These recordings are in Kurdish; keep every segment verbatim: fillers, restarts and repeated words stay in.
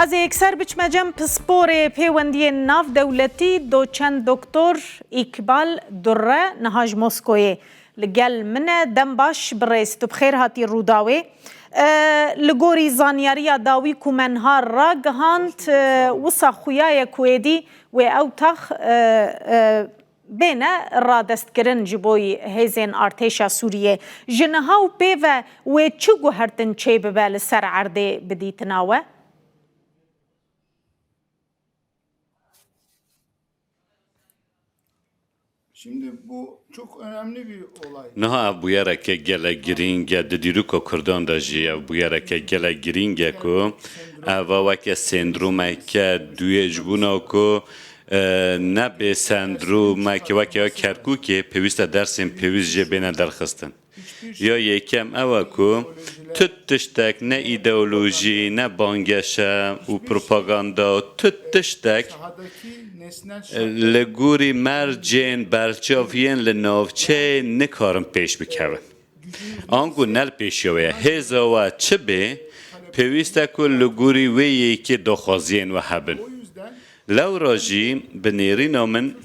Ez ê yekser biçime cem pisporê pêwendiyên navdewletî, doçent doktor Îkbal Durre, niha ji Moskoyê li gel min e. Dem baş birêz, tu bi xêr hatî Rûdawê. E, li gorî zanyariya dawî ku me niha ragihand, e, wisa xuya ye ku êdî wê ew tax, e, e, bêne radestkirin ji bo hêzên artêşa Sûriyê. Ji niha û pê ve wê çi guhertin çêbibe li ser erdê bi dîtina we? Şimdi bu çok önemli bir olay. Niha ev bûyereke gelek girîng e, di dîroka Kurdan de jî ev bûyereke gelek girîng e ku eva weke sendromeke duyê ji bona ku e, ne bê sendromeke weke ya Kerkûkê pêwîst e dersên pêwîst jê bêne derxistin. Ya yekem ew e ku tu tiştek ne îdeolojî, ne bangeşe û propaganda, tu tiştek e, li gorî mercên berçaviyên li navçeyê nikarin pêş bikevin. Anku ne li pêşiya wê ye. Hêza we çi bê, pêwîst e ku li gorî wê yekê daxwaziyên we hebin. Lewra jî bi nêrîna min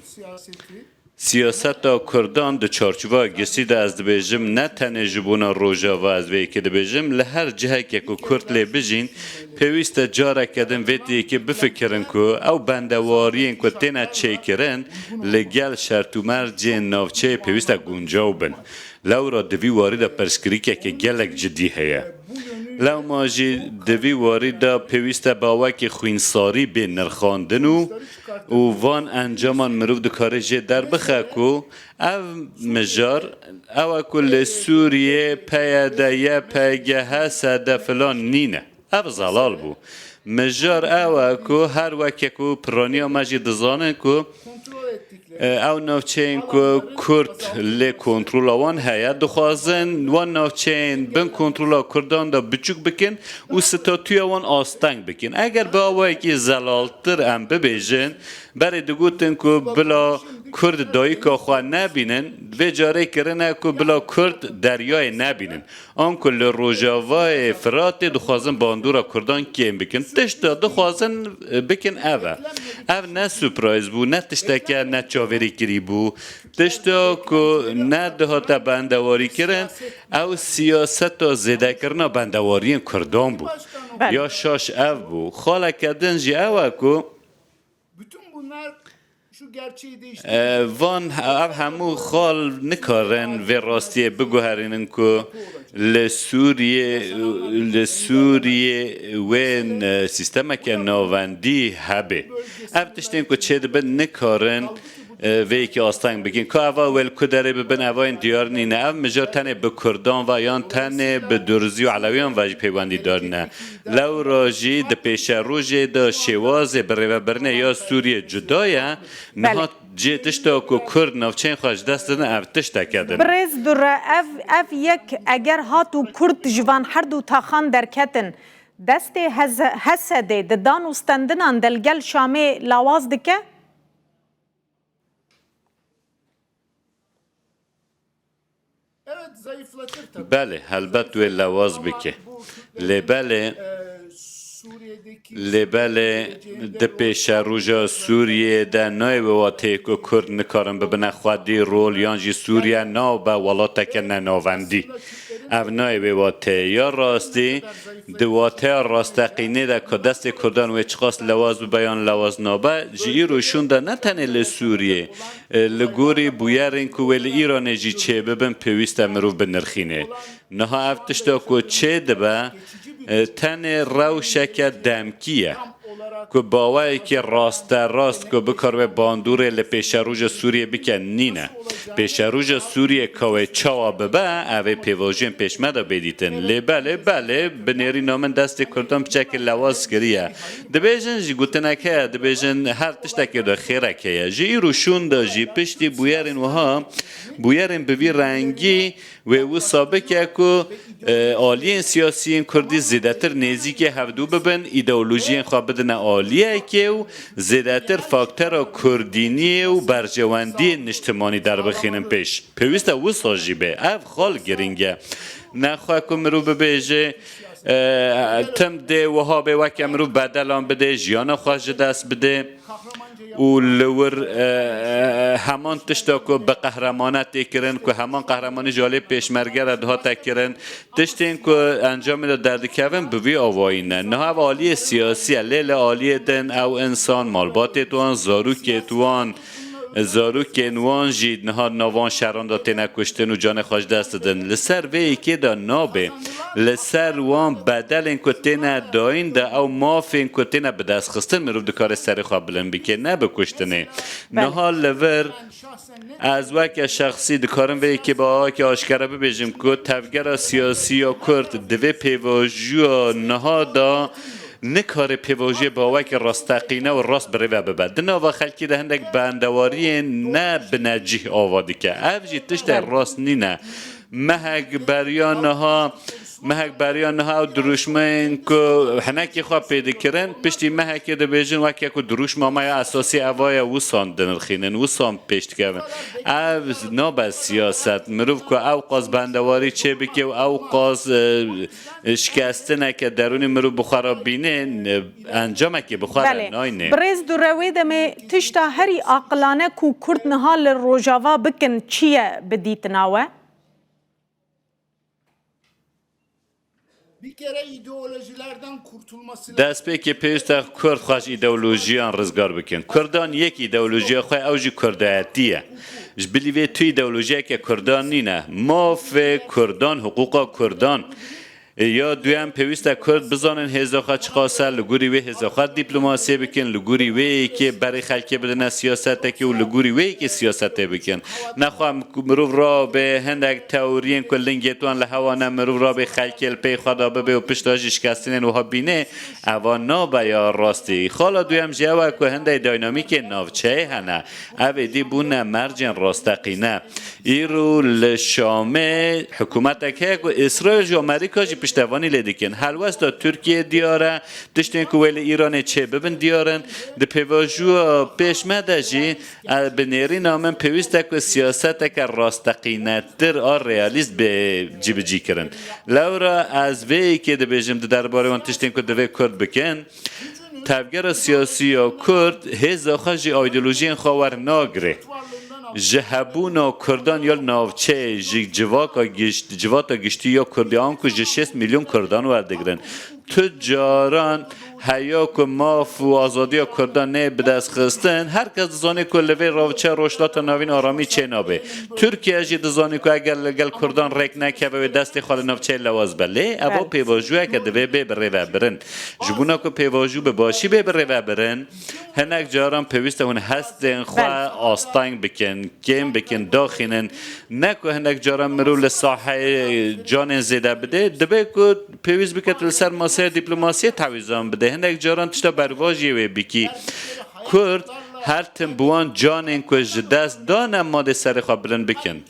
siyaseta Kurdan di çarçoveya giştî de ez dibêjim, ne tenê ji bona Rojava ez vê yekê dibêjim, li her cihekê ku Kurd lê bijîn, pêwîst e careke din vê yekê bifikirin ku ew bendewariyên ku têne çêkirin li gel şert û mercên navçeyê pêwîst e guncaw bin. Lewra di vî warî de pirsgirêkeke gelek cidî heye. Lewma jî di vî warî de pêwîst e bi awakî xwînsarî bê nirxandin û û van encaman mirov dikare jê derbixe ku ev mijar ew e ku li Sûriyê P Y D, Y P G, H S D filan nîne. Ev zelal bû. Mijar ew e ku her weke ku piraniya me jî dizanin ku e, ew navçeyên ku Kurd lê kontrola wan heye, dixwazin wan navçeyên bin kontrola Kurdan de biçûk bikin û statûya wan asteng bikin. Eger bi awayekî zelaltir em bibêjin, berê digotin ku bila Kurd dayika xwe nebînin, vê carê kirine ku bila Kurd deryayê nebînin. Anku li Rojavayê Firatê dixwazin bandora Kurdan kêm bikin. Tişta dixwazin e, bikin ev e. Ev ne surprise bû, ne tişteke ne çaverîkirî bû. Tişta ku nedihate bendewarîkirin, ew siyaseta zêdekirina bendewariyên Kurdan bû. Belê. Ya şaş ev bû. Xaleke din jî ew e ku Bütün bunlar şu gerçeği değiştirecek. E, van ev hemû xal nikarin vê rastiyê biguherînin ku li Sûriyê li Sûriyê wên e, sîstemeke navendî hebe. Ev tiştên ku çêdibin nikarin e, vê yekê asteng bikin. Ka eva wê li ku derê bibin, eva yên diyar nîne. Ev mijar tenê bi Kurdan ve yan tenê bi Durzî û Elewiyan ve jî peywendîdar ne. Lewra jî di pêşerojê de şêwazê birêvebirinê ya Sûriyê cuda ye. Niha cê tişta ku Kurd navçeyên xwe ji dest didin, ev tişteke din. Birêz Durre, ev, ev yek eger hat û Kurd ji van her du taxan derketin, destê H S D di dan û stendinan de li gel Şamê lawaz dike? Evet, zayıflatır tabii. Belê, helbet wê lewaz bike. Lê belê, Ee, Suriye'deki lê belê di pêşeroja Sûriyê de nayê wê wateyê ku Kurd nikarin bibine xwedî rol yan jî Sûriye nabe welateke nenavendî. Ev nayê wê wateyê. Ya rastî, di wateya rasteqînê de ku destê Kurdan wê çiqas lewaz bibe yan lewaz nabe, ji îro şûn de ne tenê li Sûriyê, e, li gorî bûyerên ku wê li Îranê jî çêbibin, pêwîst e mirov binirxîne. Niha ev tişta ku çêdibe, e, tenê rewşeke demkî ye. Ku bi awayekî rasterast ku bikaribe bandorê li pêşeroja Sûriyê bike, nîne. Pêşeroja Sûriyê ka wê çawa bibe, ev ê pêvajoyên pêş me de bê dîtin. Lê belê, belê, bi nêrîna min destê Kurdan piçekê lewaz kiriye. Dibêjin jî gotinek heye, dibêjin her tiştekê de xêrek heye. Ji îro şûn de jî piştî bûyerên wiha, bûyerên bi vî rengî wê wisa bike ku, e, aliyên siyasiyên Kurdî zêdetir nêzîkê hevdû bibin, îdeolojiyên xwe bidine aliyekê û zêdetir faktera kurdîniyê û berjewendiyên niştimanî derbixînin pêş. Pêwîst e wisa jî be. Ev xal girîng e. Nexwe ku mirov bibêje, E, tim dê wiha bê weke mirov bedelan bidê, jiyana xwe ji dest bidê û li wir, e, e, heman tişta ku bi qehremanê tê kirin, ku heman qehremanî ji aliyê pêşmerge re dihate kirin, tiştên ku encamê de derdikevin bi vî avayî ne. Niha ev aliyê siyasî ye, lê li aliyê din ew însan, malbatê wan, zarokê wan, zarokên wan jî niha di nav van şeran de têne kuştin û canê xwe ji dest didin. Li ser vê yekê de nabe. Li ser wan bedelên ku têne dayîn de ew mafên ku têne bidestxistin mirov dikare serê xwe bilind bike, ne bi kuştinê. Belê. Niha li vir ez weke şexsî dikarim vê yekê bi awakî aşkere bibêjim ku tevgera siyasî ya Kurd di vê pêvajoya niha de nikare pêvajoyê bi awakî rasteqîne û rast bi rê ve bibe. Di nava xelkê de hindek bendewariyên ne binecih ava dike. Ev jî tiştek Belê. rast nîne. Mehek beriya niha, mehek beriya niha ew dirûşmeyên ku hinekî xwe pê dikirin, piştî mehekê dibêjin weke ku dirûşma me ya esasî eva ye, wisan dinirxînin, wisan pêş dikevin. Ev nabe siyaset. Mirov ku ew qas bendewarî çê bike û ew qas, e, şikestineke derûnî mirov bi xwe re bîne, e, encamekê bi xwe re Belê. nayne. Birêz Dure, wê demê tişta herî aqilane ku Kurd niha li Rojava bikin çi ye bi dîtina we? Bir kere ideolojilerden kurtulması lazım. Destpêkê pêwîst e Kurd xwe ji îdeolojiyan rizgar bikin. Kurdan yek îdeolojiya xwe, ew jî Kurdayetî ye. Ji bilî vê tu îdeolojiyeke Kurdan nîne. Mafê Kurdan, hiqûqa Kurdan. E, ya duyem, pêwîst e Kurd bizanin hêza xwe çiqas e, li gorî wê hêza xwe dîplomasiyê bikin, li gorî wê yekê berê xelkê bidine siyasetekê û li gorî wê yekê siyasetê bikin. Nexwe mirov rabe hindek teoriyên ku lingê wan li hewa ne, mirov rabe xelkê li pey xwe de bibe û pişta jî şikestinên wiha bîne, eva nabe ya rastî. Xala duyem jî ew e ku hindek dînamîkên navçeyê hene. Ev êdî bûne mercên rasteqîne. Îro li Şamê hikûmetek heye ku Îsraîl jî Amerîka jî piştevanî lê dikin. Helwesta Tirkiyê diyar e, tiştên ku wê li Îranê çê bibin diyar in. Di pêvajoya pêş me de jî, e, bi nêrîna min pêwîst e ku siyaseteke rasteqînetir a realîst bê cîbicîkirin. Lewra ez vê yekê dibêjim di derbarê wan tiştên ku divê Kurd bikin. Tevgera siyasî ya Kurd hêza xwe ji îdeolojiyên xwe wernagire. Ji hebûna Kurdan ya li navçeyê, ji civaka giş-, civata giştî ya Kurdî, anku ji şêst milyon Kurdan werdigirin. Tu caran heya ku maf û azadiya Kurdan neyê bidestxistin, her kes dizane ku li vê rewşa Rojhilata Navîn aramî çênabe. Tirkiye jî dizane ku eger li gel Kurdan rêk nekeve, wê destê xwe li navçeyê lewaz be. Lê ev Belê. pêvajoyeke divê bê birêvebirin. Ji bona ku pêvajo bi başî bê birêvebirin, hinek caran pêwîst e hûn hestên xwe Belê. asteng bikin, kêm bikin, daxînin. Ne ku hinek caran mirov li saheyê canên zêde bide, dibe ku pêwîst bike tu li ser masaya dîplomasiyê tewîzan bide. Hinek caran tişta bervajiyê wê bikî. Kurd her tim bi wan canên ku ji dest dane madê serê xwe bilind bikin.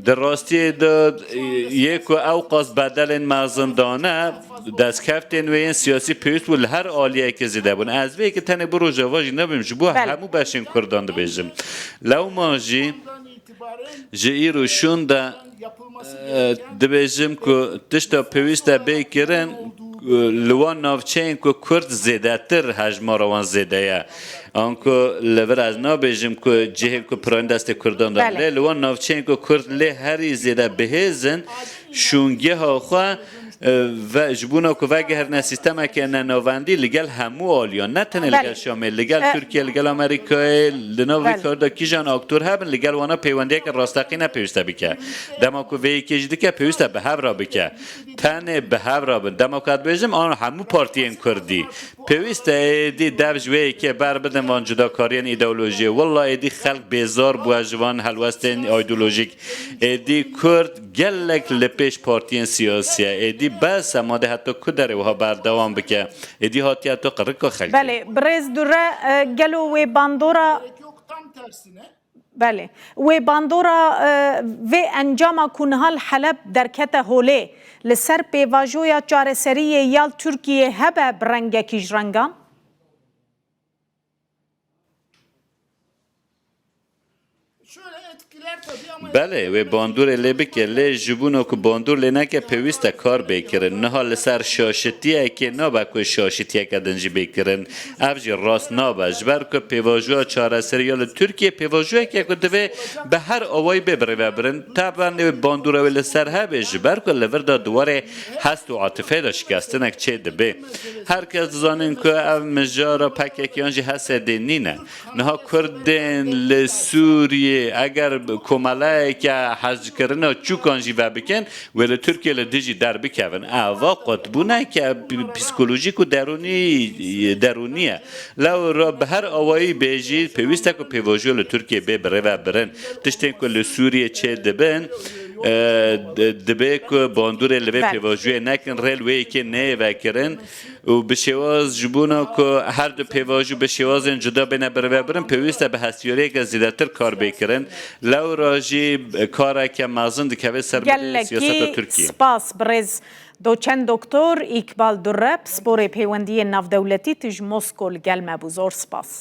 Di rastiyê de, e, yê ku ew qas bedelên mezin dane, destkeftên wê yên siyasî pêwîst bû li her aliyekê zêde bûn. Ez vê yekê tenê bo Rojava jî nebim, ji bo Belê. hemû beşên Kurdan dibêjim. Lewma jî ji îro şûn de, e, dibêjim ku tişta pêwîst e bê kirin, e, li wan navçeyên ku Kurd zêdetir hejmara wan zêde ye. Anku li vir ez nabêjim ku cihê ku pirayîn destê Kurdan de Belê. lê li wan navçeyên ku Kurd lê herî zêde bihêz in, şûngeha xwe, e, ve ji bona ku vegerine sîstemeke nenavendî li gel hemû aliyan, ne tenê li Belê. gel Şamê, li gel E, Tirkiye, li gel Amerîkayê, li nav vê Belê. karî de kîjan aktor hebin, li gel wana peywendiyeke rasteqîne pêwîst e bike. Dema ku vê yekê jî dike, pêwîst e bi hev re bike. Tenê bi hev re bin. Dema ku ez dibêjim, an hemû partiyên Kurdî. Pêwîst e êdî dev ji wê yekê ber bidin van cudakariyên îdeolojiyê. Willa êdî xelk bêzar bûye ji van helwestên îdeolojîk. Êdî Kurd gelek li pêş partiyên siyasî ye. Êdî bes e, madê heta ku derê wiha berdewam bike? Êdî hatiye heta qirika xelkê. Belê, birêz Dure, e, gelo wê bandora Gerek yok, tam tersine. Belê. Wê bandora, e, vê encama ku niha li Heleb derkete holê, li ser pêvajoya çareseriyê ya li Tirkiyê hebe bi rengekî ji rengan? Şöyle etki Belê, wê bandorê lê bike, lê ji bona ku bandor lê neke, pêwîst e kar bê kirin. Niha li ser şaşitiyekê nabe ku şaşitiyeke din jî bê kirin. Ev jî rast nabe. Ji ber ku pêvajoya çareserî ya li Tirkiyê pêvajoyeke ku divê bi her awayî bê birêvebirin. Taban wê bandora wê li ser hebe, ji ber ku li vir de di warê hest û atifê de şikestinek çê dibe. Her kes dizanin ku ev mijara P K K yan jî H S D'ê nîne. Niha Kurdên li Sûriyê eger komeleyeke hezkirina çûkan jî vebikin, wê li Tirkiye li dijî derbikevin. Eva qutbûneke p-, psîkolojîk û derûnî, derûnî ye. Lewra bi her awayî bê jî pêwîst e ku pêvajoya li Tirkiye bê birêvebirin. Tiştên ku li Sûriyê çê dibin, e, di-, dibe ku bandorê li vê Belê. pêvajoyê nekin, rê li wê yekê neyê vekirin. Û bi şêwaz ji bona ku her du pêvajo bi şêwazên cuda bêne birêvebirin, pêwîst e bi hestiyariyeke zêdetir kar bê kirin. Lewra jî kareke mezin dikeve ser bilê siyaseta Gelekî Tirkiyê. Spas birêz doçent doktor Îkbal Durre, pisporê peywendiyên navdewletî, tu ji Mosko li gel me bû. Zor spas.